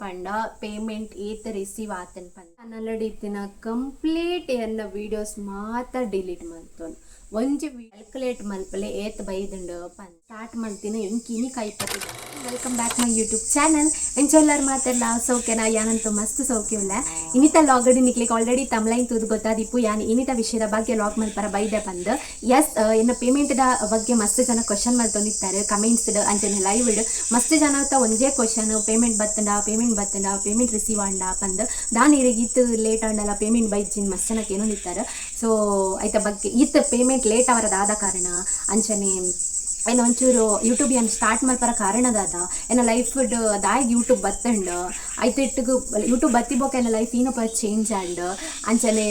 ಪಂಡ ಪೇಮೆಂಟ್ ಏತ್ ರಿಸೀವ್ ಆತನ್ ಪಂಡ ಚಾನಲ್ ಇತ್ತಿನ ಕಂಪ್ಲೀಟ್ ಎನ್ನ ವೀಡಿಯೋಸ್ ಮಾತ ಡಿಲೀಟ್ ಮಲ್ತೊನ್ ಒಂಜಿ ಕ್ಯಾಲ್ಕುಲೇಟ್ ಮಲ್ಪಲೆ ಏತ್ ಬೈದುಂಡು ಪನ್ ಸ್ಟಾರ್ಟ್ ಮಲ್ತಿನ ಎಂಕ್ ಇನಿ ಕೈಪತ್ತಿದೆ. Welcome back my YouTube channel. ಎಂಚೊಲ್ಲಾರ್ ಮಾತೆರ್ಲ? ಸೌಖ್ಯನ? ಯಾನಂತೂ ಮಸ್ತ್ ಸೌಖ್ಯ ಉಲ್ಲ. ಇನಿತ ಲಾಗಡಿ ನಿಕ್ಲಿಗೆ ಆಲ್ರೆಡಿ ತಮ್ಲೈನ್ ತೂದು ಗೊತ್ತಾದಿಪ್ಪು, ಯಾನ್ ಇನಿತ ವಿಷಯದ ಬಗ್ಗೆ ಲಾಗ್ ಮಲ್ಪರ ಬೈದೆ ಪಂದ್. ಎಸ್, ಎನ್ನ ಪೇಮೆಂಟ್ ದ ಬಗ್ಗೆ ಮಸ್ತ್ ಜನ ಕ್ವಶನ್ ಮಲ್ತೊಂದಿತ್ತಾರೆ ಕಮೆಂಟ್ಸ್ ಅಂಚನೆ ಲೈವ್ ಇಡ್. ಮಸ್ತ್ ಜನ ಒಂಜೇ ಕ್ವಶನ್, ಪೇಮೆಂಟ್ ಬತ್ತಂಡ, ಪೇಮೆಂಟ್ ಬತ್ತಂಡ, ಪೇಮೆಂಟ್ ರಿಸೀವ್ ಆಂಡ ಪಂದ್. ದಾನ್ ಇರೆಗ್ ಇತ್ತು ಲೇಟ್ ಆಂಡಲ ಪೇಮೆಂಟ್ ಬೈಜಿನ್ ಮಸ್ತ್ ಜನಕ್ಕೆ ಏನೊಂದಿತ್ತಾರೆ. ಸೊ ಐತ ಬಗ್ಗೆ ಇತ್ತು ಪೇಮೆಂಟ್ ಲೇಟ್ ಅವರದಾದ ಕಾರಣ, ಅಂಚನೆ ಏನ ಒಂಚೂರು ಯೂಟ್ಯೂಬ್ ಏನು ಸ್ಟಾರ್ಟ್ ಮಲ್ಪರ ಕಾರಣದಾದ, ಏನ ಲೈಫ್ ದಾಯಗ್ ಯೂಟ್ಯೂಬ್ ಬತ್ತಂಡ್, ಐತ ಇಟ್ಟುಗು ಯೂಟ್ಯೂಬ್ ಬತ್ತಿ ಬೊಕ ಎನ್ನ ಲೈಫ್ ಏನಪ್ಪ ಚೇಂಜ್ ಆಂಡ್, ಅಂಚನೆ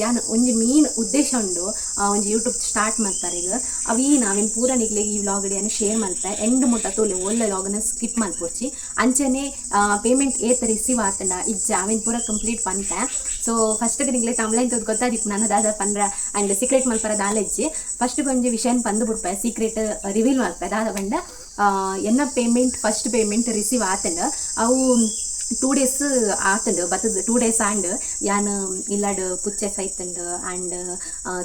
ಯಾನ್ ಒಂಜಿ ಮೇನ್ ಉದ್ದೇಶ ಉಂಡು ಒಂಜಿ ಯೂಟ್ಯೂಬ್ ಸ್ಟಾರ್ಟ್ ಮಲ್ಪರೆಗ್, ಅವು ಅವೆನ್ ಪೂರ ನಿಕ್ಲೆಗ್ ಈ ವ್ಲಾಗ್ ಯಾನ್ ಶೇರ್ ಮಲ್ಪೆ. ಎಂಡ್ ಮುಟ್ಟ ತೂಲೆ, ಒಲ್ಲ ವ್ಲಾಗ್ನ ಸ್ಕಿಪ್ ಮಲ್ಪೊಡ್ಚಿ. ಅಂಚನೆ ಪೇಮೆಂಟ್ ಏತ್ ರಿಸೀವ್ ಆತಂಡ ಇಜ್ಜ, ಅವೆನ್ ಪೂರ ಕಂಪ್ಲೀಟ್ ಪನ್ಪೆ. ಸೊ ಫಸ್ಟ್ ನಿಕ್ಲೆ ತಮ್ಲೈನ್ ತೂದು ಗೊತ್ತಾದಿಪ್ಪು ನಾನು ದಾದ ಪಂದ್ರ. ಆ್ಯಂಡ್ ಸೀಕ್ರೆಟ್ ಮಲ್ಪರ ದಾಲೆಜ್ಜಿ. ಫಸ್ಟ್ ಒಂಜಿ ವಿಷಯನ್ ಪಂದು ಬಿಡ್ಪೆ, ಸೀಕ್ರೆಟ್ ರಿವೀಲ್ ಮಲ್ಪೆ. ದಾದ ಪಂಡ, ಎನ್ನ ಪೇಮೆಂಟ್, ಫಸ್ಟ್ ಪೇಮೆಂಟ್ ರಿಸೀವ್ ಆತಂಡ. ಅವು 2 ಡೇಸ್ ಆತಂಡು ಬತ್ತದ. 2 ಡೇಸ್ ಆಂಡ್. ಯಾನ್ ಇಲ್ಲಡ್ ಪುಚ್ಚೆ ಸೈತಂಡ್. ಆ್ಯಂಡ್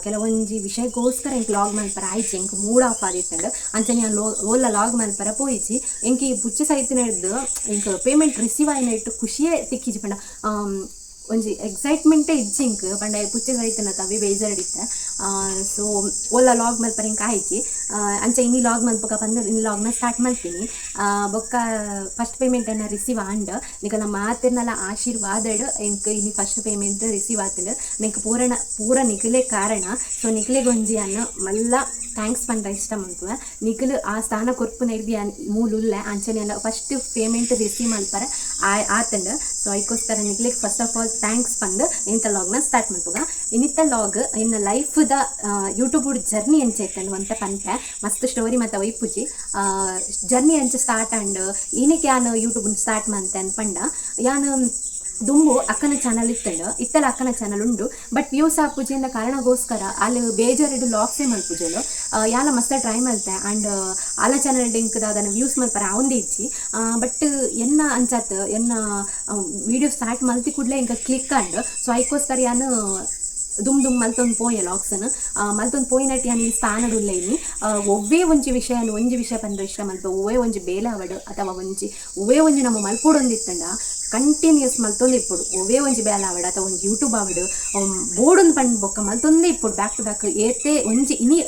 ಕೆಲವೊಂಜಿ ವಿಷಯಕ್ಕೋಸ್ಕರ ಎಂಕ್ ಲಾಗ್ ಮಲ್ಪರ ಆಯ್ಚಿ. ಎಂಕ್ ಮೂಡ್ ಆಫ್ ಆದಿತ್ತಂಡ್. ಅಂಚನೆ ಯಾನ್ ಲೋ ಓಲ್ಲ ಲಾಗ್ ಮಲ್ಪರ ಪೋಯಿಜಿ. ಎಂಕ್ ಈ ಪುಚ್ಚೆ ಸೈತಿನಡ್ದು ಎಂಕ್ ಪೇಮೆಂಟ್ ರಿಸೀವ್ ಆಯಿನ ಖುಷಿಯೇ ತಿಕ್ಕಿಜಿ. ಪಂಡ ಒಂಜಿ ಎಕ್ಸೈಟ್ಮೆಂಟೇ ಇಜ್ಜಿ ಎಂಕ್. ಪಂಡ ಪುಚ್ಚೆ ಸೈತನ ಅವೇ ಬೇಜಾರಿಡಿತ್ತೆ. ಸೊ ಓಲ್ಲ ಲಾಗ್ ಮಲ್ಪರ ಎಂಕ್ ಆಯ್ಚಿ. ಅಂಚ ಇನಿ ಲಾಗ್ ಮಲ್ಪಕ ಪಂದ್ ಇನಿ ಲಾಗ್ನ ಸ್ಟಾರ್ಟ್ ಮಲ್ತೀನಿ. ಬೊಕ್ಕ ಫಸ್ಟ್ ಪೇಮೆಂಟ್ ಎನ್ನ ರಿಸೀವ್ ಆಂಡ್. ನಿಕಲ್ನ ಮಾತೆರ್ನಲ ಆಶೀರ್ವಾದಡ್ ಎಂಕ್ ಇನಿ ಫಸ್ಟ್ ಪೇಮೆಂಟ್ ರಿಸೀವ್ ಆತಂಡ್. ನಿಂಕ್ ಪೂರಣ ಪೂರ ನಿಕಲೆ ಕಾರಣ. ಸೊ ನಿಕ್ಲೆಗೊಂಜಿ ಅನ್ನ ಮಲ್ಲ thanks ಪಂಡ ಇಷ್ಟ ಮಲ್ಪುವೆ. ನಿಕುಲು ಆ ಸ್ಥಾನ ಕೊರ್ಪುನ ಇರ್ದಿ ಯಾನ್ ಮೂಲು ಉಲ್ಲ. ಅಂಚನೆ ಫಸ್ಟ್ ಪೇಮೆಂಟ್ ರಿಸೀವ್ ಮಲ್ಪರೆ ಆತಂಡ್. ಸೊ ಐಕೋಸ್ಕರ ನಿಕ್ಲೆಗ್ ಫಸ್ಟ್ ಆಫ್ ಆಲ್ thanks ಪಂದ್ ಇಂತ ಲಾಗ್ನ ಸ್ಟಾರ್ಟ್ ಮಲ್ಪುಗ. ಇನ್ನಿತ್ತ ಲಾಗ್ ಇನ್ನ ಲೈಫ್ದ ಯೂಟ್ಯೂಬ್ ಜರ್ನಿ ಎಂಚ ಇತ್ತಂಡ್ ಅಂತ ಪನ್ಪೆ. ಮಸ್ತ್ ಸ್ಟೋರಿ ಮತ್ತು ಒಯ್ಪುಜಿ. ಜರ್ನಿ ಅಂಚ ಸ್ಟಾರ್ಟ್ ಆಂಡ್, ಏನಕ್ಕೆ ಯಾನ್ ಯೂಟ್ಯೂಬ್ ಸ್ಟಾರ್ಟ್ ಮಂತೆ ಅಂತ ಪಂಡ, ಯಾನ್ ದುಂಬು ಅಕ್ಕನ ಚಾನಲ್ ಇತ್ತಂಡ್. ಇತ್ತಲ ಅಕ್ಕನ ಚಾನಲ್ ಉಂಡು, ಬಟ್ ವ್ಯೂಸ್ ಆಪುಜಿಂದ ಕಾರಣಗೋಸ್ಕರ ಅಲ್ಲಿ ಬೇಜಾರಿಡು ಲಾಗ್ಸೇ ಮಲ್ಪುಜಲು. ಯಾಲ ಮಸ್ತ್ ಟ್ರೈ ಮಲ್ತೆ. ಆ್ಯಂಡ್ ಆಲ ಚಾನಲ್ ಡಿಂಕ್ ಅದನ್ನು ವ್ಯೂಸ್ ಮಲ್ಪರ ಅವಂದೇ ಇಜ್ಜಿ. ಬಟ್ ಎನ್ನ ಅಂಚಾತ್ ಎನ್ನ ವೀಡಿಯೋ ಸ್ಟಾರ್ಟ್ ಮಲ್ತಿ ಕೂಡಲೇ ಇಂಕ ಕ್ಲಿಕ್ ಆಂಡ್. ಸೊ ಐಕೋಸ್ಕರ ಯಾನ್ ದುಮ್ ದುಮ್ ಮಲ್ತೊಂದು ಪೋಯೆ. ಲಾಗ್ಸನ್ ಮಲ್ತೊಂದು ಪೋಯಿನಟ್ ಯಾನ್ ಈ ಸ್ಥಾನಡುಲ್ಲ ಇನಿ. ಒವ್ವೇ ಒಂಜಿ ವಿಷಯ, ಒಂಜಿ ವಿಷಯ ಪಂದ್ರೆ ಇಷ್ಟ ಮಲ್ಪ, ಒವ್ವೇ ಒಂಜಿ ಬೇಲೆ ಅವಡು ಅಥವಾ ಒಂಜಿ ಒವ್ವೇ ಒಂಜಿ ನಮ್ಮ ಮಲ್ಪೊಡೊಂದಿತ್ತಂಡ ಕಂಟಿನ್ಯೂಸ್ ಮಲ್ತೊಂದು ಇಪ್ಪೊಡು. ಒವ್ವೇ ಒಂಜಿ ಬೇಲೆ ಆವಡ್ ಅಥವಾ ಒಂಜಿ ಯೂಟ್ಯೂಬ್ ಆವಡ್, ಬೋಡೊಂದು ಪಂಡ್ ಬೊಕ್ಕ ಮಲ್ತೊಂದೇ ಇಪ್ಪೊಡು ಬ್ಯಾಕ್ ಟು ಬ್ಯಾಕ್. ಏತೆ ಒಂಜಿ ಇನಿ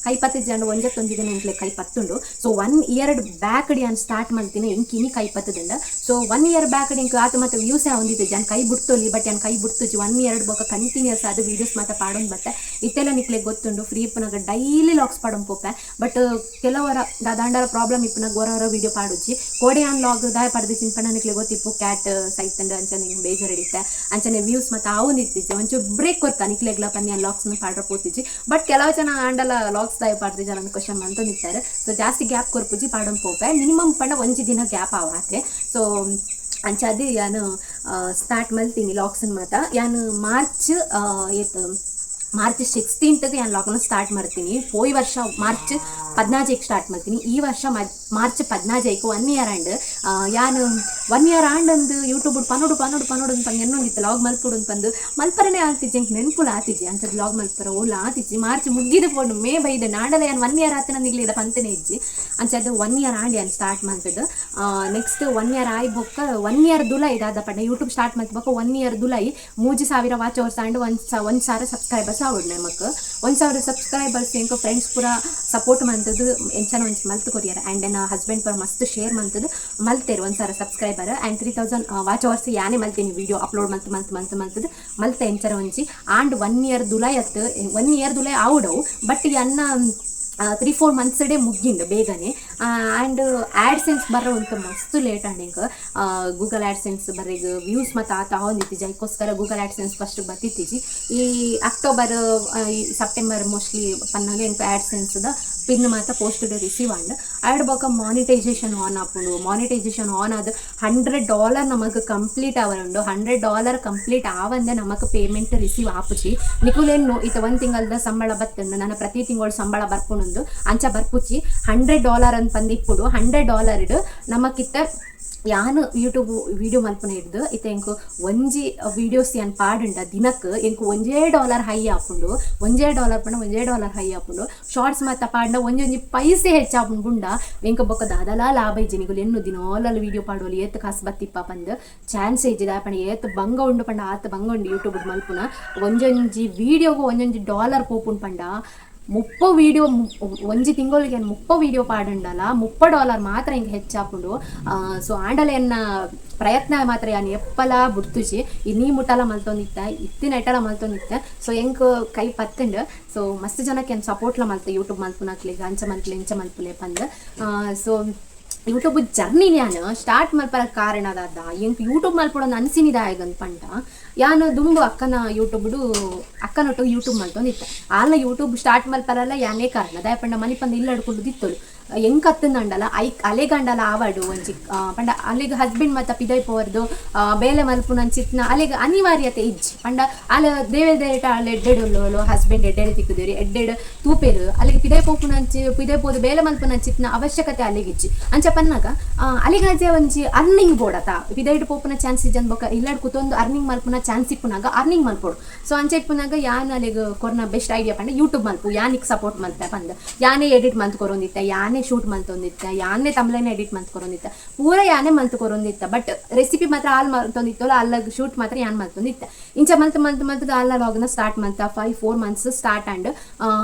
ಕೈ ಪತ್ತಿಜಾಂಡ ಒಂಜತ್ತೊಂಜಿ ದಿನ ಎಂಕ್ಲೆ ಕೈ ಪತ್ತುಂಡು. ಸೊ ಒನ್ ಇಯರ್ ಬ್ಯಾಕ್ ಯಾನ್ ಸ್ಟಾರ್ಟ್ ಮಲ್ತಿನ, ಎಂಕ್ ಇನಿ ಕೈ ಪತ್ತದಂಡ. ಸೊ ಒನ್ ಇಯರ್ ಬ್ಯಾಕ್ ಎಂಕ್ ಆತ ಮತ್ತೆ ವ್ಯೂಸ್ ಒಂದಿತ್ತು, ಜನ ಕೈ ಬಿಡ್ತೊಲಿ. ಬಟ್ ಯಾನ್ ಕೈ ಬಿಡ್ತುಜಿ. ಒನ್ ಇಯರ್ ಬೊಕ್ಕ ಕಂಟಿನ್ಯೂಸ್ ಅದು ವೀಡಿಯೋಸ್ ಮಾತ ಪಾಡೊಂದು ಬತ್ತೆ. ಇತ್ತೆಲ್ಲ ನಿಕ್ಲೆ ಗೊತ್ತುಂಡು, ಫ್ರೀ ಇಪ್ಪುನಾಗ ಡೈಲಿ ಲಾಗ್ಸ್ ಪಾಡೊಂದು ಪೋಪೆ. ಬಟ್ ಕೆಲವರ ದಾದಾಂಡಲ ಪ್ರಾಬ್ಲಮ್ ಇಪ್ಪುನಾಗ ಹೊರ ವೀಡಿಯೋ ಪಾಡುಜಿ. ಕೋಡೆ ಯಾನ್ ಲಾಗ್ ದಾಯ ಪಡ್ದು ಪಂಡ, ನಿಕ್ಲೆ ಗೊತ್ತಿಪ್ಪು, ಕ್ಯಾಟ್ ಸೈತಂಡ. ಅಂಚನೆ ನಿಂಗೆ ಬೇಜಾರು ಹಿಡಿತೆ. ಅಂಚನೆ ವ್ಯೂಸ್ ಮತ್ತೆ ಆವೊಂದಿತ್ತಿಜ್ಜಿ. ಒಂಚೂರು ಬ್ರೇಕ್ ಕೊರ್ಕ ನಿಕ್ಲೆಗ್ಲ ಪನ್ನಿ ಯಾನ್ ಲಾಗ್ಸ್ನ ಪಾಡ್ರ ಪೋತಿಜಿ. ಬಟ್ ಕೆಲವು ಜನ ಆಂಡಲ ಲಾಗ್ಸ್ ದಾಯ ಪಾಡ್ದು ಜನ ಕ್ವಶನ್ ಮಂತೊಂದಿತ್ತಾರೆ. ಸೊ ಜಾಸ್ತಿ ಗ್ಯಾಪ್ ಕೊರ್ಪುಜಿ, ಪಾಡೊಂದು ಪೋಪೆ. ಮಿನಿಮಮ್ ಪಂಡ ಒಂಜಿ ದಿನ ಗ್ಯಾಪ್ ಆವಾತೆ. ಸೊ ಅಂಚಾದ್ ಯಾನು ಸ್ಟಾರ್ಟ್ ಮಲ್ತೀನಿ ಲಾಗ್ಸನ್ ಮಾತ. ಯಾನು ಮಾರ್ಚ್ ಏತ್ ಮಾರ್ಚ್ 16ತ್ಗೆ ಯಾನ್ ಲಾಗ್ನ ಸ್ಟಾರ್ಟ್ ಮಾಡ್ತೀನಿ. ಪೋಯಿ ವರ್ಷ ಮಾರ್ಚ್ 14ಕ್ಕೆ ಸ್ಟಾರ್ಟ್ ಮಾಡ್ತೀನಿ. ಈ ವರ್ಷ ಮಾರ್ಚ್ 14ಕ್ಕೆ ಒನ್ ಇಯರ್ ಆಂಡ್. ಯಾನ್ ಒನ್ ಇಯರ್ ಆಂಡ್ ಅಂದು ಯೂಟ್ಯೂಬ್ ಪನೋಡು ಪನೋಡು ಪನೋಡು ಅಂತ ಎನ್ನೊಂದಿತ್ತು. ಲಾಗ್ ಮಲ್ಪೊಡು ಅಂತ ಬಂದು ಮಲ್ಪರನೇ ಆತಿಜಿ. ಎಂಕ್ ನೆನ್ಪುಲ ಆತಿಜಿ. ಅಂಚದ ಲಾಗ್ ಮಲ್ಪರ ಓಲ ಆತಿಜಿ. ಮಾರ್ಚ್ ಮುಗ್ಗಿದ ಪೋಂಡು, ಮೇ ಬೈದ ನಾಡಲ ಯಾನ್ ಒನ್ ಇಯರ್ ಆತನ ನಿಗ್ಲಿಡ ಪಂತನೇ ಇಜ್ಜಿ. ಅಂಚದ ಒನ್ ಇಯರ್ ಆಂಡ್ ಯಾನ್ ಸ್ಟಾರ್ಟ್ ಮಲ್ತದ್ದು. ನೆಕ್ಸ್ಟ್ ಒನ್ ಇಯರ್ ಆಯ್ ಬೊಕ್ಕ ಒನ್ ಇಯರ್ ದುಲೈ ದಾದ ಪಂಡ, ಯೂಟ್ಯೂಬ್ ಸ್ಟಾರ್ಟ್ ಮಲ್ತ ಬೊಕ್ಕ ಒನ್ ಇಯರ್ ದುಲೈ 3000 ವಾಚ್ ಅವರ್ಸ್ ಆಂಡ್ 1000 ಸಬ್ಸ್ಕ್ರೈಬರ್ಸ್ ಆವಡ್. ನಮಕ್ 1000 ಸಬ್ಸ್ಕ್ರೈಬರ್ಸ್ ಎಂಕ್ ಫ್ರೆಂಡ್ಸ್ ಪೂರ ಸಪೋರ್ಟ್ ಮಂತದ್ದು ಎಂಚನ ಒಂಚಿ ಮಲ್ತ್ ಕೊರಿಯರ್. ಆ್ಯಂಡ್ ಎನ್ನ ಹಸ್ಬೆಂಡ್ ಪೂರ ಮಸ್ತ್ ಶೇರ್ ಮಂತದ್ದು ಮಲ್ತೇರು 1000 ಸಬ್ಸ್ಕ್ರೈಬರ್ ಆ್ಯಂಡ್ 3000 ವಾಚ್ ಅವರ್ಸ್ ಯಾನೇ ಮಲ್ತೀನಿ. ವೀಡಿಯೋ ಅಪ್ಲೋಡ್ ಮಲ್ತ್ ಮಲ್ತ್ ಮಲ್ತ್ ಮಲ್ತದ್ದು ಮಲ್ತೆ ಎಂಚರ ಒಂಚಿ ಆಂಡ್. ಒನ್ ಇಯರ್ ದುಲೈ ಅತ್ತು, ಒನ್ ಇಯರ್ ದುಲೈ ಆವಡವು. ಬಟ್ ಎನ್ನ 3-4 ಮಂತ್ಸ್ ಡೇ ಮುಗ್ಗಿಂಡು ಬೇಗನೆ. ಆ್ಯಂಡ್ ಆ್ಯಡ್ಸೆನ್ಸ್ ಬರೋ ಅಂತ ಮಸ್ತ್ ಲೇಟ್ ಆಂಡ್. ಹಿಂಗೆ ಗೂಗಲ್ ಆ್ಯಡ್ಸೆನ್ಸ್ ಬರ್ರೆಗ್ ವ್ಯೂಸ್ ಮತ್ತು ಆತ ಹೊಂದಿತ್ತೀಜಿ. ಅದಕ್ಕೋಸ್ಕರ ಗೂಗಲ್ ಆ್ಯಡ್ಸೆನ್ಸ್ ಫಸ್ಟ್ ಬತ್ತಿತ್ತೀಜಿ. ಈ ಅಕ್ಟೋಬರ್, ಈ ಸೆಪ್ಟೆಂಬರ್ ಮೋಸ್ಟ್ಲಿ ಪನ್ನಾಗ ಎಂಕ್ ಆ್ಯಡ್ಸೆನ್ಸ್ದ ಪಿನ್ ಮಾತ ಪೋಸ್ಟೆಡ್ ರಿಸೀವ್ ಆಂಡ್. ಆ್ಯಡ್ ಬೊಕ್ಕ ಮಾನಿಟೈಸೇಷನ್ ಆನ್ ಆಪುಂಡು. ಮಾನಿಟೈಸೇಷನ್ ಆನ್ ಆದ್ $100 ನಮಕ್ ಕಂಪ್ಲೀಟ್ ಆವರುಂಡು. $100 ಕಂಪ್ಲೀಟ್ ಆವಂದೆ ನಮಕ್ ಪೇಮೆಂಟ್ ರಿಸೀವ್ ಆಪುಜಿ. ನಿಕುಲೇನು ಇತ್ತ ಒಂದು ತಿಂಗಳದ ಸಂಬಳ ಬತ್ತಂಡು, ನನ್ನ ಪ್ರತಿ ತಿಂಗಳು ಸಂಬಳ ಬರ್ಪುಣಂದು ಅಂಚ ಬರ್ಪುಚಿ. $100 ಅಂತ ಬಂದು ಇಪ್ಪುಡು. $100 ನಮಕಿತ್ತ ಯಾನ್ ಯೂಟ್ಯೂಬ್ ವೀಡಿಯೋ ಮಲ್ಪುನ ಹಿಡ್ದು ಇತ್ತೆ ಎಂಕ್ ಒಂಜಿ ವೀಡಿಯೋಸ್ ಯಾನ್ ಪಾಡುಂಡ ದಿನಕ್ ಎಂಕ್ $1 ಹೈ ಆಪುಂಡು. $1 ಪಂಡ $1 ಹೈ ಆಪುಂಡು. ಶಾರ್ಟ್ಸ್ ಮಾತ ಪಾಡ್ಂಡ ಒಂಜೊಂಜಿ ಪೈಸೆ ಹೆಚ್ಚಾಪುಂಡು. ಬುಂಡ ಎಂಕ್ ಬೊಕ್ಕ ದಾದಲಾ ಲಾಭ ಇಜ್ಜಿ. ನಿಕುಲು ಎನ್ನು ದಿನೋಲ ವೀಡಿಯೋ ಪಾಡೋಲಿ ಏತ್ ಕಾಸು ಬತ್ತಿಪ್ಪ ಪಂದ್ ಚಾನ್ಸ್ ಇಜ್ಜಿ. ದಾಯೆ ಪಂಡ ಏತ್ ಬಂಗ ಉಂಡು ಪಂಡ ಆತ್ ಬಂಗ ಉಂಡು ಯೂಟ್ಯೂಬ್ ಮಲ್ಪುನ. ಒಂಜೊಂಜಿ ವೀಡಿಯೋಗು ಒಂಜೊಂಜಿ ಡಾಲರ್ ಪೋಪುಂಡು ಪಂಡ 30 ವೀಡಿಯೋ ಒಂಜಿ ತಿಂಗಳಿಗೆ 30 ವೀಡಿಯೋ ಪಾಡಂಡಲ $30 ಮಾತ್ರ ಹಿಂಗೆ ಹೆಚ್ಚಾಪುಂಡು. ಸೊ ಆಂಡಲ ಎನ್ನ ಪ್ರಯತ್ನ ಮಾತ್ರ ಯಾನ್ ಎಪ್ಪಲ ಬುಡ್ತುಜಿ. ಇನ್ನೀ ಮುಟ್ಟಲ ಮಲ್ತೊಂದಿತ್ತ, ಇತ್ತಿನ ಎಟ್ಟಲ ಮಲ್ತೊಂದಿತ್ತ. ಸೊ ಎಂಕ್ ಕೈ ಪತ್ತುಂಡು. ಸೊ ಮಸ್ತ್ ಜನಕ್ಕೆ ಏನು ಸಪೋರ್ಟ್ಲ ಮಲ್ತ ಯೂಟ್ಯೂಬ್ ಮಲ್ಪುನಕ್ಲೆಗ್ ಅಂಚ ಮಲ್ಪುಲೆ ಇಂಚ ಮಲ್ಪುಲೆ ಪಂದ್. ಸೊ ಯೂಟ್ಯೂಬ್ ಜರ್ನಿ ಯಾನ್ ಸ್ಟಾರ್ಟ್ ಮಲ್ಪರ ಕಾರಣ ದಾದ ಎಂಕ್ ಯೂಟ್ಯೂಬ್ ಮಲ್ಪೊಡೊಂದು ಅನ್ಸಿನಿದಾಯಗಂದ್ ಪಂಡ ಯಾನ್ ದುಂಬು ಅಕ್ಕನ ಯೂಟ್ಯೂಬ್ಡು ಅಕ್ಕನೊಟ್ಟು ಯೂಟ್ಯೂಬ್ ಮಲ್ತೊಂದಿತ್ತೆ. ಆಲ್ನ ಯೂಟ್ಯೂಬ್ ಸ್ಟಾರ್ಟ್ ಮಲ್ಪರಲ್ಲ ಯಾನೇ ಕಾರಣ. ದಾಯೆ ಪಂಡ ಮನಿಪಂದ ಇಲ್ಲಡ್ಕೊಂಡು ದಿತ್ತೊಲು ಎಂಕ್ ಅತ್ತಂದಂಡಲ ಐಕ್ ಅಲೆಗಂಡಲ ಆವಡು ಒಂಜಿ ಪಂಡ ಅಲೆಗ್ ಹಸ್ಬೆಂಡ್ ಮತ್ತ ಪಿದೈ ಪೋವರ್ದು ಬೇಲೆ ಮಲ್ಪುನಂಚಿತ್ನ ಅಲೆಗ್ ಅನಿವಾರ್ಯತೆ ಇಜ್ಜಿ. ಪಂಡ ಅಲ ದೇವೆ ದೇಟ ಅಲ್ ಎಡ್ಡೆಡ್ ಉಲ್ಲೋಲು, ಹಸ್ಬೆಂಡ್ ಎಡ್ಡೆಡ್ ತಿಕ್ಕುದೇರು, ಎಡ್ಡೆಡ್ ತೂಪೆರು. ಅಲೆಗ್ ಪಿದೈ ಪೋಪುನಂಚಿ ಪಿದೈ ಪೋದು ಬೇಲೆ ಮಲ್ಪುನಂಚಿತ್ನ ಅವಶ್ಯಕತೆ ಅಲೆಗ್ ಇಜ್ಜಿ. ಅಂಚ ಪನ್ನಗ ಅಲೆಗಾಜೆ ಒಂಜಿ ಅರ್ನಿಂಗ್ ಬೋಡತ ಪಿದೈಡ್ ಪೋಪುನ ಚಾನ್ಸ್ ಇಜ್ಜನ್ ಬೊಕ್ಕ ಇಲ್ಲಡ್ ಕುತೊಂದು ಅರ್ನಿಂಗ್ ಮಲ್ಪುನ ಚಾನ್ಸ್ ಇಪ್ಪುನಾಗ ಅರ್ನಿಂಗ್ ಮಲ್ಪೊಡು. ಸೊ ಅಂಚ ಇಪ್ಪುನಾಗ ಯಾನ್ ಅಲೆಗ್ ಕೊರ್ನ ಬೆಸ್ಟ್ ಐಡಿಯಾ ಪಂಡ ಯೂಟ್ಯೂಬ್ ಮಲ್ಪು, ಯಾನಿಕ್ ಸಪೋರ್ಟ್ ಮಲ್ತೆ ಪಂದ್. ಯಾನೇ ಎಡಿಟ್ ಮಲ್ತ್ ಕೊರೊಂದಿತ್ತೆ, ಯಾನೇ ಶೂಟ್ ಮಲ್ತೊಂದಿತ್ತೆ, ಯಾನೇ ತಮ್ಲೈನ್ ಎಡಿಟ್ ಮಲ್ತ್ ಕೊರೊಂದಿತ್ತೆ, ಪೂರ ಯಾನೇ ಮಲ್ತ್ ಕೊರೊಂದಿತ್ತೆ. ಬಟ್ ರೆಸಿಪಿ ಮಾತ್ರ ಆಲ್ ಮಲ್ತೊಂದಿತ್ತಲ್ಲ, ಅಲ್ಲಗ್ ಶೂಟ್ ಮಾತ್ರ ಯಾನ್ ಮಲ್ತೊಂದಿತ್ತೆ. ಇಂಚ ಮಲ್ತ್ ಮಲ್ತ್ ಮಲ್ತ್ ಅಲ್ಲ ಲಾಗ್ನ ಸ್ಟಾರ್ಟ್ ಮಲ್ತ 5-4 ಮಂತ್ಸ್ ಸ್ಟಾರ್ಟ್ ಅಂಡ್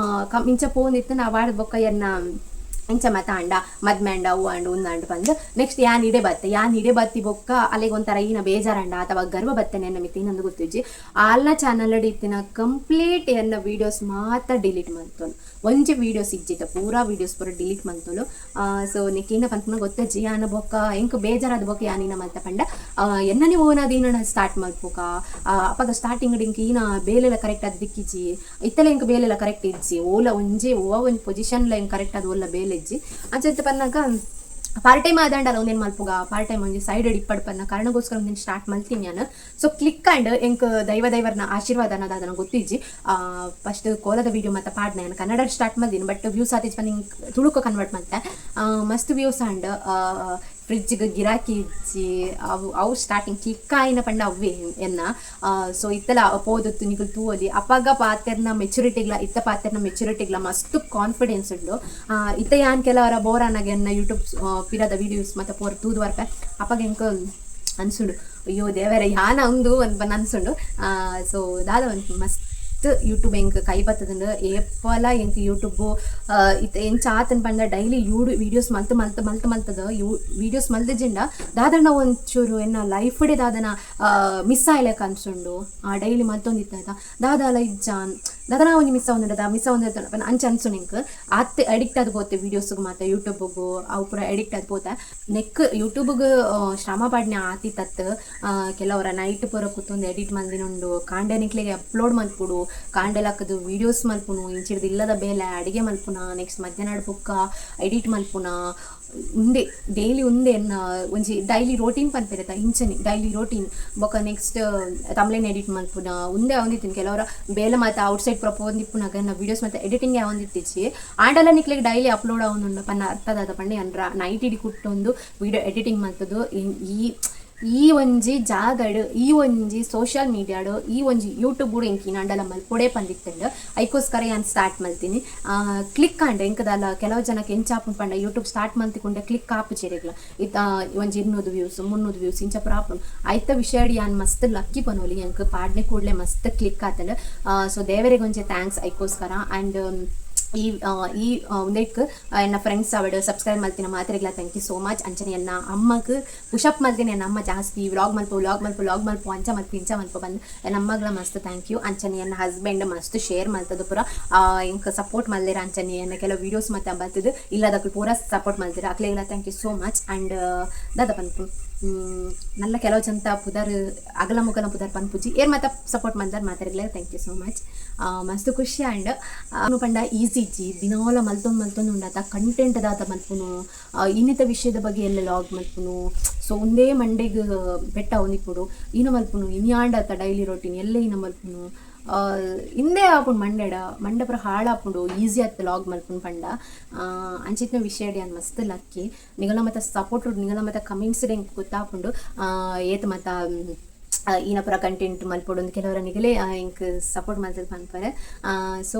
ಇಂಚ ಪೋಂದಿತ್ತು. ನಾವಾಡ್ ಬೊಕ್ಕ ಎನ್ನ ಇಂಚ ಮತ ಅಂಡ ಮದ್ಮೆ ಅಂಡ ಅವು ಅಂಡ್ ಉಂದಂಡ್ ಬಂದು ನೆಕ್ಸ್ಟ್ ಯಾನ್ ಇಡೆ ಬತ್ತೆ. ಯಾನ್ ಇಡೆ ಬತ್ತಿ ಬೊಕ್ಕ ಅಲ್ಲಿಗೆ ಒಂಥರ ಈನ ಬೇಜಾರಂಡ ಅಥವಾ ಗರ್ವ ಬತ್ತನೆ ಎನ್ನ ಮಿತ್ತ ಇನ್ನೊಂದು ಗೊತ್ತಿಜ್ಜಿ. ಆಲ್ನ ಚಾನಲ್ ಇತ್ತಿನ ಕಂಪ್ಲೀಟ್ ಎನ್ನ ವೀಡಿಯೋಸ್ ಮಾತ್ರ ಡಿಲೀಟ್ ಮಲ್ತೊಲು. ಒಂಜಿ ವೀಡಿಯೋಸ್ ಇಜ್ಜಿತ ಪೂರಾ ವೀಡಿಯೋಸ್ ಪೂರ ಡಿಲೀಟ್ ಮಲ್ತೊಲು. ಸೊ ನಿಕ್ಕಿನ ಪನ್ಪುನ ಗೊತ್ತಜ್ಜಿ. ಯಾನ ಬೊಕ್ಕ ಎಂಕ್ ಬೇಜಾರಾದ ಬೊಕ್ಕ ಯಾನಿನ ಮಲ್ತ ಪಂಡ ಎನ್ನನೇ ಓನಾದ ಈನ ಸ್ಟಾರ್ಟ್ ಮಲ್ಪುಕ. ಅಪಗ ಸ್ಟಾರ್ಟಿಂಗ್ ಇಂಕ್ ಈನ ಬೇಲೆಲ್ಲ ಕರೆಕ್ಟ್ ಆದ್ ದಿಕ್ಕಿಜಿ. ಇತ್ತಲೆ ಎಂಕ್ ಬೇಲೆಲ್ಲ ಕರೆಕ್ಟ್ ಇಜ್ಜಿ. ಓಲ ಒಂಜಿ ಓ ಒಂಜಿ ಪೊಸಿಷನ್ಲ ಎಂಕ್ ಕರೆಕ್ಟ್ ಆದ್ ಓಲ್ಲ ಬೇಲೆ ಇಜ್ಜಿ. ಅಂಚ ಪನ್ನಾಗ ಪಾರ್ಟ್ ಟೈಮ್ ಆದಂಡಲ ಒಂದೇನು ಮಲ್ಪುಗ ಪಾರ್ಟ್ ಟೈಮ್ ಒಂಜಿ ಸೈಡ್ ಇಪ್ಪಡ್ ಪನ್ನ ಕಾರಣಗೋಸ್ಕರ ಒಂದೇನು ಸ್ಟಾರ್ಟ್ ಮಲ್ತೀನಿ ನಾನು. ಸೊ ಕ್ಲಿಕ್ ಆಂಡ್ ಎಂಕ್ ದೈವರ್ನ ಆಶೀರ್ವಾದ ಅನ್ನೋದು ಅದನ್ನ ಗೊತ್ತಿಜ್ಜಿ. ಫಸ್ಟ್ ಕೋಲದ ವೀಡಿಯೋ ಮತ್ತೆ ಪಾಡ್ನೆ ನಾನು ಕನ್ನಡ ಸ್ಟಾರ್ಟ್ ಮಲ್ದಿನಿ. ಬಟ್ ವ್ಯೂಸ್ ಆತಿಜ್ ಪಂದ್ ಇಂಕ್ ತುಳುಕ ಕನ್ವರ್ಟ್ ಮಲ್ತೆ. ಮಸ್ತ್ ವ್ಯೂಸ್ ಆಂಡ್ ಫ್ರಿಜ್ಗೆ ಗಿರಾಕಿ ಇಜ್ಜಿ. ಅವು ಅವು ಸ್ಟಾರ್ಟಿಂಗ್ ಕ್ಲಿಕ್ ಆಯಿನ ಪಂಡ ಅವ್ವೇ ಎನ್ನ. ಸೊ ಇತ್ತಲ ಪೋದತ್ತು ನಿಕುಲು ತೂವೊಲಿ. ಅಪಗ ಪಾತೆರ್ನ ಮೆಚುರಿಟಿಗ್ಲ ಇತ್ತ ಪಾತೆರ್ನ ಮೆಚುರಿಟಿಗ್ಲ ಮಸ್ತ್ ಕಾನ್ಫಿಡೆನ್ಸ್ ಉಂಡು. ಇತ್ತ ಯಾನ್ ಕೆಲವರ ಬೋರ್ ಆನಗ ಎನ್ನ ಯೂಟ್ಯೂಬ್ ಪಿರದ ವೀಡಿಯೋಸ್ ಮತ್ತೆ ಪೋರ್ ತೂದು ಬರ್ಪೆ. ಅಪಗ ಎಂಕ್ ಅನ್ಸುಂಡು ಅಯ್ಯೋ ದೇವರೇ ಯಾನ ಉಂದು ಅಂತ ಅನ್ಸುಂಡು. ಸೊ ದಾದ ಒಂಜಿ ಮಸ್ತ್ ಯೂಟ್ಯೂಬ್ ಎಂಕ್ ಕೈ ಬತ್ತದಂಡು. ಏಪಲ ಎಂಕ್ ಯೂಟ್ಯೂಬ್ ಇತ್ತ ಎಂಚ ಆತನ್ ಪಂಡ ಡೈಲಿ ವೀಡಿಯೋಸ್ ಮಲ್ತ್ ಮಲ್ತ್ ಮಲ್ತ್ ಮಲ್ತದ you videos ಮಲ್ದಿಜಿಂಡ ದಾದಣ್ಣ ಒಂಚೂರು ಎನ್ನ ಲೈಫ್ ಡೇ ದಾದನ ಮಿಸ್ ಆಯ್ಲೆಕ ಅನ್ಸುಂಡು. ಡೈಲಿ ಮಲ್ತೊಂದಿತ್ತ ದಾದಾಲ ಇಜ್ಜಾನ್ ದಾದನ ಒಂಜಿ ಮಿಸ್ ಆವೊಂದುಂಡು ಮಿಸ್ ಆವೊಂದು ಅಂಚ ಅನ್ಸುಂಡು ಎಂಕ್. ಆತ್ ಅಡಿಕ್ಟ್ ಆದ್ ಪೋತೆ ವೀಡಿಯೋಸ್ಗ್ ಮಾತ ಯೂಟ್ಯೂಬ್ಗು ಅವು ಪೂರ ಅಡಿಕ್ಟ್ ಆದ್ ಪೋತೆ. ನೆಕ್ ಯೂಟ್ಯೂಬ್ಗ್ ಶ್ರಮ ಪಾಡ್ನೆ ಆತಿತ್ತತ್. ಕೆಲವರ ನೈಟ್ ಪೂರ ಕುತ್ತೊಂದು ಎಡಿಟ್ ಮಲ್ದಿನುಂಡು, ಕಾಂಡೆ ನಿಕ್ಲೆಗೆ ಅಪ್ಲೋಡ್ ಮಲ್ಪೊಡು, ಕಾಂಡೆ ಲಕ್ಕದು ವೀಡಿಯೋಸ್ ಮಲ್ಪುನು, ಇಂಚಿಡ್ದು ಇಲ್ಲದ ಬೇಲೆ ಅಡಿಗೆ ಮಲ್ಪುನ, ನೆಕ್ಸ್ಟ್ ಮಧ್ಯಾಹ್ನ ಬೊಕ್ಕ ಎಡಿಟ್ ಮಲ್ಪುನ, ಉಂದೆ ಡೈಲಿ ಉಂದೆ ಎನ್ನ ಒಂಜಿ ಡೈಲಿ ರೋಟೀನ್ ಪನ್ಪೆರತ ಇಂಚನೆ ಡೈಲಿ ರೋಟೀನ್. ಬೊಕ್ಕ ನೆಕ್ಸ್ಟ್ ತಮ್ಲೈನ್ ಎಡಿಟ್ ಮಲ್ಪುನ ಉಂದೆ ಆವೊಂದಿತ್ತಿನ. ಕೆಲವರ ಬೇಲೆ ಮಾತ ಔಟ್ ಸೈಡ್ ಪೋವೊಂದಿಪ್ಪುನಗ ಎನ್ನ ವೀಡಿಯೋಸ್ ಮಾತ ಎಡಿಟಿಂಗ್ ಆವೊಂದಿತ್ತಿಜ್ಜಿ. ಆಂಡಲ ನಿಕ್ಲೆಗ್ ಡೈಲಿ ಅಪ್ಲೋಡ್ ಆವೊಂದುಂಡು ಪನ್ನ ಅರ್ಥದಾದ ಪಂಡ ಯಾನ್ ನೈಟ್ ಇಡೀ ಕುಟ್ಟೊಂದು ವೀಡಿಯೋ ಎಡಿಟಿಂಗ್ ಮಲ್ತದು. ಈ ಈ ಒಂಜಿ ಜಾಗಡ್ ಈ ಒಂಜಿ ಸೋಷಿಯಲ್ ಮೀಡಿಯಾಡ್ ಈ ಒಂಜಿ ಯೂಟ್ಯೂಬ್ ಎಂಕ್ ಇನಾಂಡಲ ಮಲ್ಪೊಡೆ ಪಂದಿತ್ತುಂಡು. ಐಕೋಸ್ಕರ ಯಾನ್ ಸ್ಟಾರ್ಟ್ ಮಲ್ತೀನಿ. ಕ್ಲಿಕ್ ಆಂಡ್ ಎಂಕದಲ್ಲ. ಕೆಲವು ಜನಕ್ಕೆ ಎಂಚ ಆಪುಂಡು ಪಂಡ ಯೂಟ್ಯೂಬ್ ಸ್ಟಾರ್ಟ್ ಮಲ್ತಿಕೊಂಡೆ ಕ್ಲಿಕ್ ಆಪುಜೆರೆಗ್ಲ. ಇತ್ತ ಒಂಜಿ 200 ವ್ಯೂಸ್ 300 ವ್ಯೂಸ್ ಇಂಚ ಪೂರ ಆಪುಂಡು. ಐತ ವಿಷಯಡ್ ಯಾನ್ ಮಸ್ತ್ ಲಕ್ಕಿ ಪನೊಲಿ. ಎಂಕ್ ಪಾಡ್ನೆ ಕೂಡ್ಲೆ ಮಸ್ತ್ ಕ್ಲಿಕ್ ಆತಂಡ್. ಸೊ ದೇವರಿಗೆ ಒಂಜಿ thanks ಐಕೋಸ್ಕರ. ಆ್ಯಂಡ್ ಈ ಈ ಉಂದೆಕ್ ಎನ್ನ ಫ್ರೆಂಡ್ಸ್ ಅವಡ್ ಸಬ್ಸ್ಕ್ರೈಬ್ ಮಲ್ತಿನ ಮಾತ್ರೆಗ್ಲ thank you so much. ಅಂಚನೆ ಎನ್ನ ಅಮ್ಮಗ್ ಪುಷಪ್ ಮಲ್ತಿನ ಎನ್ನ ಅಮ್ಮ ಜಾಸ್ತಿ ವ್ಲಾಗ್ ಮಲ್ಪು ವ್ಲಾಗ್ ಮಲ್ಪು ವ್ಲಾಗ್ ಮಲ್ಪು ಅಂಚ ಮಲ್ಪು ಇಂಚ ಮಲ್ಪು ಬಂದು ಎನ್ನ ಅಮ್ಮಗ್ಲ ಮಸ್ತ್ thank you. ಅಂಚನೆ ಎನ್ನ ಹಸ್ಬೆಂಡ್ ಮಸ್ತ್ ಶೇರ್ ಮಲ್ತದ ಪೂರ ಎಂಕ್ ಸಪೋರ್ಟ್ ಮಲ್ದಿರ. ಅಂಚನೆ ಎನ್ನ ಕೆಲವು ವೀಡಿಯೋಸ್ ಮತ್ತೆ ಬರ್ತದೆ ಇಲ್ಲದಕ್ಲು ಪೂರ support ಮಲ್ದಿರ, ಅಕ್ಲೆಗ್ಲ thank you so much. And ದಾದ ಪನ್ಪು ನಲ್ಲ ಕೆಲವು ಜನ ಪುದರ್ ಅಗಲ ಮುಗಲ ಪುದರ್ ಪನ್ಪುಜಿ ಏರ್ ಮಾತ support ಮಲ್ದಾರ್ ಮಾತಾಡ್ಲೆ thank you so much. ಮಸ್ತ್ ಖುಷಿ ಆಂಡ್ ಪಂಡ ಈಸಿ ಇಜ್ಜಿ. ದಿನಾಲ ಮಲ್ತೊಂದು ಮಲ್ತೊಂದು ಉಂಡಾತ ಕಂಟೆಂಟ್ ದಾದ ಮಲ್ಪುನು, ಇನ್ನಿತ ವಿಷಯದ ಬಗ್ಗೆ ಎಲ್ಲ ಲಾಗ್ ಮಲ್ಪುನು. ಸೊ ಒಂದೇ ಮಂಡೆಗ್ ಪೆಟ್ಟ ಒಂದಿಪ್ಪುಡು ಇನ ಮಲ್ಪುನು ಇನಿ ಆಂಡತ ಡೈಲಿ ರೊಟೀನ್ ಎಲ್ಲ ಇನ ಮಲ್ಪುನು. ಇಂದೇ ಆಪುಂಡು ಮಂಡೆಡ ಮಂಡೆ ಪೂರ ಹಾಳಾಪುಂಡು. ಈಸಿ ಆತ್ ಲಾಗ್ ಮಲ್ಪುಂಡು ಪಂಡ. ಅಂಚಿತ್ತಿನ ವಿಷಯ ಯಾನ್ ಮಸ್ತ್ ಲಕ್ಕಿ. ನಿಗಲ ಮತ ಸಪೋರ್ಟ್, ನಿಗಲ ಮತ ಕಮೆಂಟ್ಸ್ ಎಂಕ್ ಗೊತ್ತಾಪುಂಡು ಏತ್ ಮತ ಈನ ಪೂರ ಕಂಟೆಂಟ್ ಮಲ್ಪೊಡು. ಕೆಲವರ ನಿಗಲೇ ಎಂಕ್ ಸಪೋರ್ಟ್ ಮಲ್ತದ್ ಪನ್ಪರೆ. ಸೊ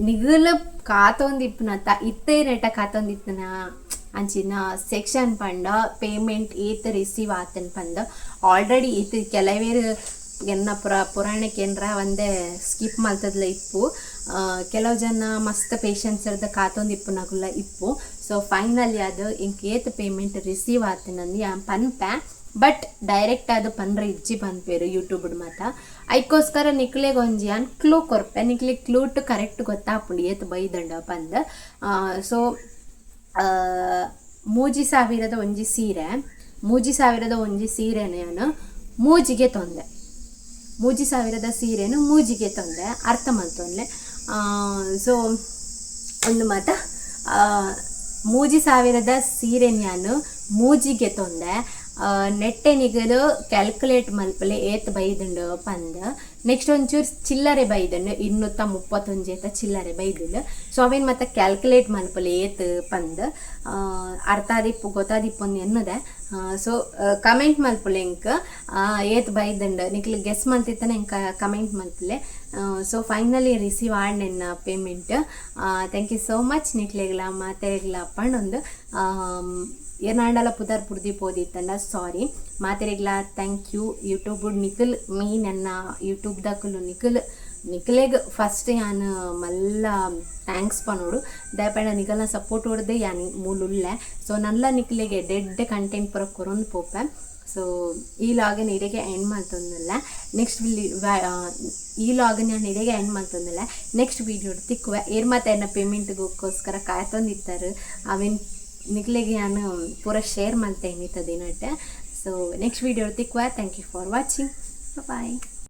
ನಿಗಲ ಕಾತೊಂದಿಪ್ಪುನತ, ಇತ್ತೆ ನೆಟ ಕಾತೊಂದಿಪ್ಪುನ ಅಂಚಿನ ಸೆಕ್ಷನ್ ಪಂಡ ಪೇಮೆಂಟ್ ಏತ್ ರಿಸೀವ್ ಆತನ್ ಪಂದ್. ಆಲ್ರೆಡಿ ಇತ್ತು ಕೆಲವೇರು ಎನ್ನ ಪುರ ಪುರಾಣ ಕೇಂದ್ರ ಒಂದೇ ಸ್ಕಿಪ್ ಮಲ್ತದ್ಲ ಇಪ್ಪು. ಕೆಲವು ಜನ ಮಸ್ತ್ ಪೇಷನ್ಸ್ ಇರ್ದ ಕಾತೊಂದಿಪ್ಪುನಕುಲ ಇಪ್ಪು. ಸೊ ಫೈನಲಿ ಅದು ಇಂಕ್ ಏತ್ ಪೇಮೆಂಟ್ ರಿಸೀವ್ ಆತನಂದು ಯಾನ್ ಪನ್ಪೆ. ಬಟ್ ಡೈರೆಕ್ಟ್ ಅದು ಪನ್ರ ಇಜ್ಜಿ ಪನ್ಪೇರು ಯೂಟ್ಯೂಬ್ ಮಾತ. ಐಕೋಸ್ಕರ ನಿಕ್ಲೆಗ್ ಒಂಜಿ ಯಾನ್ ಕ್ಲೂ ಕೊರ್ಪೆ. ನಿಕ್ಲೆಗ್ ಕ್ಲೂ ಟು ಕರೆಕ್ಟ್ ಗೊತ್ತಾಪುಂಡು ಏತ್ ಬೈದಂಡ ಪಂದ್. ಸೊ 3000ದ ಒಂಜಿ ಸೀರೆ, 3000ದ ಒಂಜಿ ಸೀರೆನ ಯಾನ್ ಮೂಜಿಗೆ ತೊಂದೆ. 3000ದ ಸೀರೆನು ಮೂಜಿಗೆ ತೊಂದೆ, ಅರ್ಥ ಮಲ್ತೊನ್ಲೆ. ಸೊ ಒಂದು ಮಾತ 3000ದ ಸೀರೆನ ಯಾನ್ ಮೂಜಿಗೆ ತೊಂದೆ. ನೆಟ್ಟೆ ನಿಗಲು ಕ್ಯಾಲ್ಕುಲೇಟ್ ಮಲ್ಪಲೆ ಏತ್ ಬೈದುಂಡು ಪಂದ್. ನೆಕ್ಸ್ಟ್ ಒಂಚೂರು ಚಿಲ್ಲರೆ ಬೈದುಂಡು, 231 ಏತ ಚಿಲ್ಲರೆ ಬೈದುಂಡು. ಸೊ ಅವೇನು ಮತ್ತೆ ಕ್ಯಾಲ್ಕುಲೇಟ್ ಮಲ್ಪಲೆ ಏತ್ ಪಂದ್. ಅರ್ಥ ಆದಿಪ್ಪು, ಗೊತ್ತಾದಿಪ್ಪು ಎನ್ನುದೆ. ಸೊ ಕಮೆಂಟ್ ಮಲ್ಪುಲೆ ಎಂಕ್ ಏತ್ ಬೈದುಂಡು. ನಿಕ್ಲು ಗೆಸ್ ಮಲ್ತಿತ್ತನೆ ಎಂಕ್ ಕಮೆಂಟ್ ಮಲ್ಪುಲೆ. ಸೊ ಫೈನಲಿ ರಿಸೀವ್ ಆಂಡ್ ಎನ್ನ payment. Thank you so much ನಿಕ್ಲೆಗ್ಲ ಮಾತೆರೆಗ್ಲ ಪಂಡೊಂದು, ಏನಾಂಡಲ ಪುದರ್ ಪುರ್ದಿ ಪೋದಿತ್ತಂಡ ಸಾರಿ. ಮಾತೆರೆಗ್ಲ thank you. YouTube ನಿಕಲ್ ಮೇನ್ ಎನ್ನ ಯೂಟ್ಯೂಬ್ ದಕುಲು ನಿಕಲ್, ನಿಕಲೆಗ್ ಫಸ್ಟ್ ಯಾನ್ ಮಲ್ಲ thanks ಪನೋಡು. ದಯಪಂಡ ನಿಕಲ್ನ ಸಪೋರ್ಟ್ ಹೊಡ್ದೆ ಯಾನ್ ಮೂಲು ಉಲ್ಲೆ. ಸೊ ನಲ್ಲ ನಿಕ್ಲೆಗ್ ಎಡ್ಡೆ ಕಂಟೆಂಟ್ ಪೂರ ಕೊರೊಂದು ಪೋಪೆ. ಸೊ ಈ ಲಾಗನ್ ಇಡೆಗೆ ಎಂಡ್ ಮಲ್ತೊಂದುಲ್ಲೆ. ನೆಕ್ಸ್ಟ್ ಈ ಲಾಗನ್ ನಾನು ಇಡೆಗೆ ಎಂಡ್ ಮಲ್ತೊಂದುಲ್ಲೆ. ನೆಕ್ಸ್ಟ್ ವೀಡಿಯೋ ತಿಕ್ಕುವೆ. ಏರ್ ಮಾತ ಎನ್ನ ಪೇಮೆಂಟ್ಗೋಸ್ಕರ ಕಾಯ್ತೊಂದಿತ್ತಾರೆ, ಅವೇನ್ ನಿಕ್ಲೆಗ್ ಯಾನ್ ಪೂರ ಶೇರ್ ಮಲ್ತೆ ಇನ್ನಿತ್ತ ದಿನಟ್ಟೆ. ಸೊ ನೆಕ್ಸ್ಟ್ ವೀಡಿಯೋ ತಿಕ್ಕುವ. Thank you for watching. Bye.